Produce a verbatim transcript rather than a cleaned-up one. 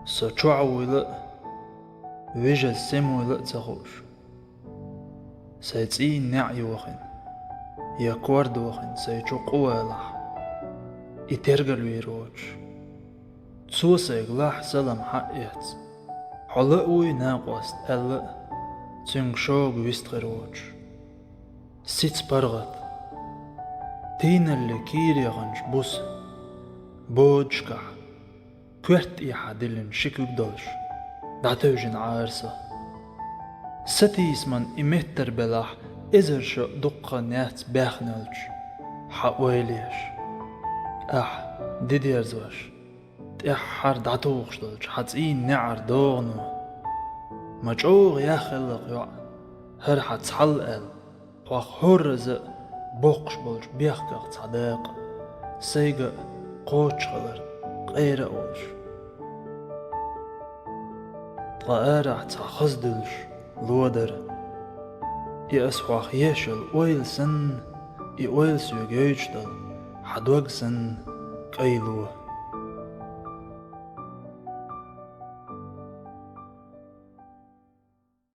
Со чохь вуйла а, вижаза сема вуйла а ца хууш. Сайн цӀийн неӀ йохина, я кор дохина, сайн чу къу валахь, и тергал вийр воцуш. Цо сайга лахь салам хьаэцна, хьо ла а вуй накъост аьлла а, цуьнга шога вист хир воцуш. Сица паргӀат. Тийналле кийра яханчу буса, бодашкахь, коьрта тӀехьа диллина ши куьг долуш, дӀатевжина Ӏара со. Сатийсаман и меттар белахь, эзар шо дуккха а нец баьхна йолчу хьан ойла еш. Ахь, де дерзош, тӀаьххьара дӀатухуш долчу хьан цӀийн неӀар догӀано. Ма чӀогӀа яххеллакх йоӀ, хӀара хьан цхьалла аьлла, хьох хӀорраза а боккхуш болчу бехках цхьа дакъа, сайга а кхочушхилар къера а волуш. Ткъа арахь цхьа хаза дуьллуш ло дара. И ас хьох еш йолу ойла санна, и ойла соьга йойтуш долу хьан дог санна кӀайн ло.